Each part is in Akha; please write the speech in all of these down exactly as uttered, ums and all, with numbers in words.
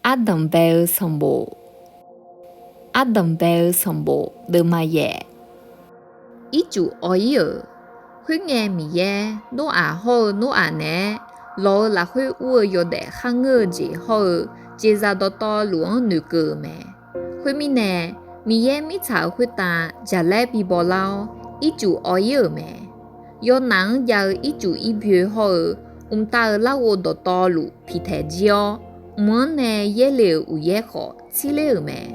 Ardanqbae-eu sanqbof. Ardanqbae-eu sanqbof deuvma yaef. Ircuf awq-ir-euq. Khoerngae, Miqyaer Noraq hawr-eu Noraq naeq-aer lawq-eu lafkhoer ur-eu yawdaef kharngeur-eu jeq hawr-eu jeqzaq dawqtawvluf-anr noeqkeuv-euq mae. Khoermirnae, Miqyaer mirtsaq-euq khoertav jaqlaer bibaw lar-awr, ircuf awq-ir-euq mae. Yawnaf-anr jav-eu ircuf ir byoe hawr-eu, mqtav-euq larghov dawqtawvluf piqtaeq jir-awr, mq-anr nae yaerle-euq uqyaer khawf tsirler-euq mae.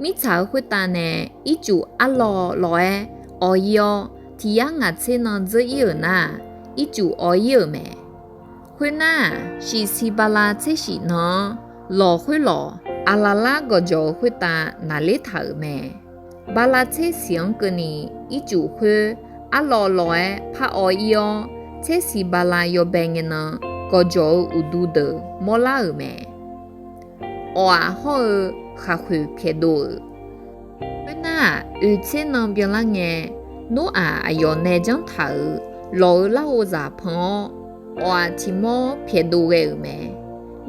Mirtsaq-euq khoertav nae ircuf arlawv lawv-aer awq-ir-awr, tiq yar ngaq tser nan dzeur-ir-euq nar-aq, ircuf awq-ir-euq mae. Khoernar-aq, shif siq bala tser shif nan-anr, lawq khoerlawq Aqlaqlar gawqjawq-euq khoertav naqler taq-euq mae. Bala tser siq-anr keuvni ircuf khoer arlawv lawv-aer par awv-ir-awr, tser siq bala yawbae ngae nan gawqjawq-euq uqdu deuq mawrlar-euq mae. Awq-aq hawr-eu khaqkhoeq pyaeqdov-euq. Khoernar-aq, oeq tser nan byanlar ngae, Noraq aqyawf nae janr taq-euq lawq-eu larghov zaq pan-awr, awq-aq tiq mawr pyaeqdov ghae-euq mae.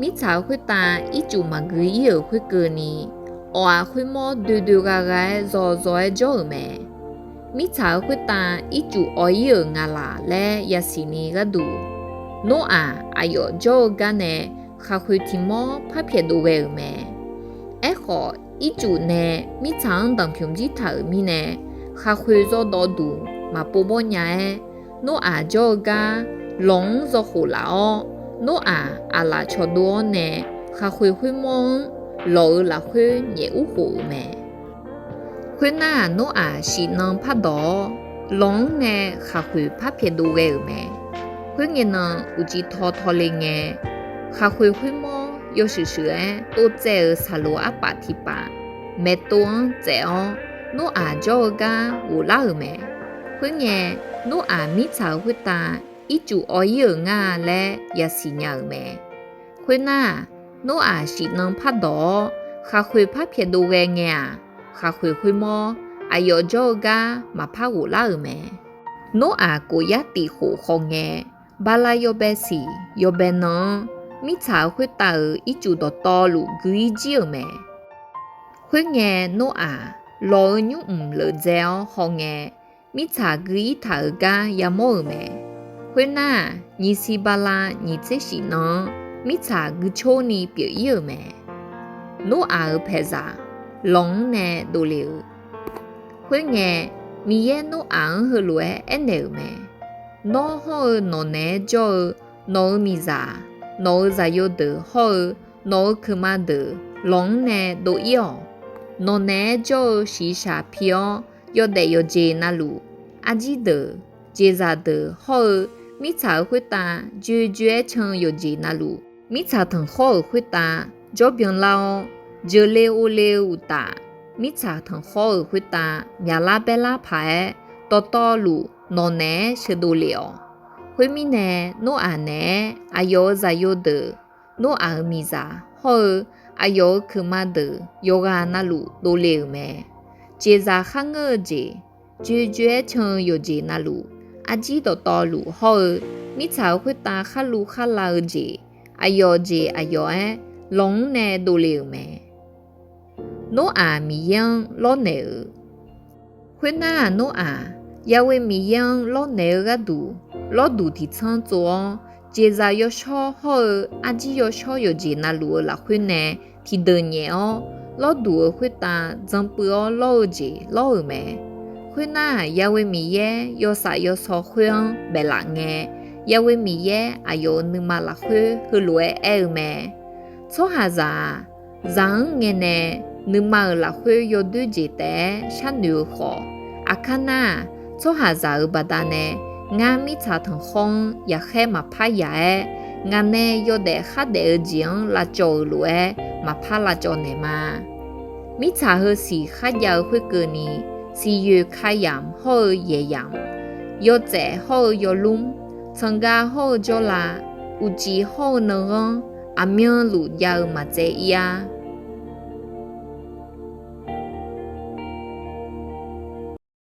Mirtsaq-euq khoertav ircuf maqgui-ir-euq khoerkeuvni, awq-aq khoermawr doe doe gha gha-aer zaw zaw-aer jawr-euq mae. Mirtsaq-euq khoertav ircuf awq-ir-euq nga laq laer yasiq ni gharduq, Noraq aqyawf jawr-eu gar nae khaqkhoeq tiq mawr par pyaeqdov ghae-euq mae. Aerkhawf, ircuf nae mirtsaq-anr danqpymq jir taq-euq mirnae, khaqkhoeq zawdawv duq maqpov mawr nya-aer, Noraq jawr-eu gar lawq-anr zawkhof laf-awr, Noraq aqlaf cawqdov-awr nae khaqkhoeq khoermawr-anr lawq-eu lafkhoer nyaef ur khof-euq mae. Khoernar-aq, Noraq shif nan pardawq-awr, lawq-anr nae khaqkhoeq par pyaeqdov ghae-euq mae. Khoerngae nan uqcif taw taw le ngae, khaqkhoeq khoermawr yawshuif shuif-aer tov tsaev-euq saqloq arpaf tiqpaf maeqtov-anr tsaev-awr, Noraq jawr-eu gar ghoflar-euq mae. Khoerngae, Noraq mirtsaq-euq khoertav ircuf awq-ir-euq ngar laer yasiq nya-euq mae. Khoernar-aq, Noraq shif nan pardawq-awr, khaqkhoeq par pyaeqdov ghae ngae-aq, khaqkhoeq khoermawr aqyawf jawr-eu gar maqpar ghoflar-euq mae. Noraq kof yar tiq khof khawf ngae, bala yawbae siq yawbae nan-anr, mirtsaq-euq khoertav-euq ircuf dawqtawvluf gui-ir jir-euq mae. Khoerngae, Noraq lawq-eu nymrmq leufdzae-awr hawngae, mirtsaq gui-ir taq-euq gar yamawr-euq mae. Khoernar-aq, nyiq siq bala nyiq tser shif nan-anr mirtsaq guicor ni pyeuf-ir-euq mae. Noraq-euq paeqzaq lawq-anr nae dovle-euq. Khoerngae, Miqyaer Noraq-anr heulof-aer aernaeq-euq mae. Nawr hawr-eu nawq naeq-aer jawr-eu nawq-euq miqzaq, nawq-euq zaqyo deuq hawr-eu nawq-euq keuqma deuq lawq-anr nae dov-ir-awq. Nawq naeq-aer jawr-eu shiqshaq pi-awr, yawdaef yawqjeq navluf, arjir deuq, jeqzaq deuq hawr-eu mirtsaq-euq khoertav joe joe-aer can-eu yawqjeq navluf, mirtsaq tanqkhawr-euq khoertav jawr byanlar-awr, jeuqle ovle-eu uqtaf, mirtsaq tanqkhawr-euq khoertav myaqlar baerlar paq-aer, dawqtawvluf nawq naeq-aer sheuqdov lef-awq. Khoermirnae, Noraq naeq-aer aqyawf-euq zaqyo deuq, Noraq-euq miqzaq hawr-eu aqyawf-euq keuqma deuq yawqghaq navluf dovle-euq mae. Jeqzaq kharngeur-eu jeq, joe joe-aer can-eu yawqjeq navluf, arjir dawqtawvluf hawr-eu mirtsaq-euq khoertav kharluv kharlav-eu jeq, aqyawf jeq aqyawf-aer lawq-anr nae dovle-euq mae. Noraq Miqyaer-anr lawrnaeq-euq. Khoernar-aq, Noraq Yahweh Miqyaer-anr lawrnaeq-eu gharduq, lawrduq tiq tsanr tsov-awr, jeqzaq yawshawr hawr-eu arjir yawshawr yawqjeq navluf-eu lafkhoer nae tiqdeuq nyaef-awr, lawrduq-euq khoertav dzanpuiv-awr lawr-eu jeq lawr-euq mae. Khoernar-aq, Yahweh Miqyaer yawsaf yawsaw khoer-anr baeflaf ngae, Yahweh Miqyaer aqyawf-euq nuima lafkhoer heulof-aer aer-eu mae. Tsawrhaqzaq-aq, zaq-anr ngae nae nuima-euq lafkhoer yawdoer jeq taef-aer sharnoeq-eu khawf, aqkar nar-aq, tsawrhaqzaq-euq baqdanae ngar mirtsaq tanqkhawr-anr yaqkhaer maqpar yaq-aer, ngaq nae yawdaef khardaef-eu jeq-anr lavcawv-euq lof-aer maqpar lavcawv naeqma. Mirtsaq heu siq kharjav-eu khoerkeuvni, siqyoeq kayamq hawr-eu yaeqyamq, yawtsaef hawr-eu yawlmr, tsanqgav hawr-eu jawrlav, uqcif hawr-eu nanghanr, aqmyanluf jav-eu maqtsaev ir-ar.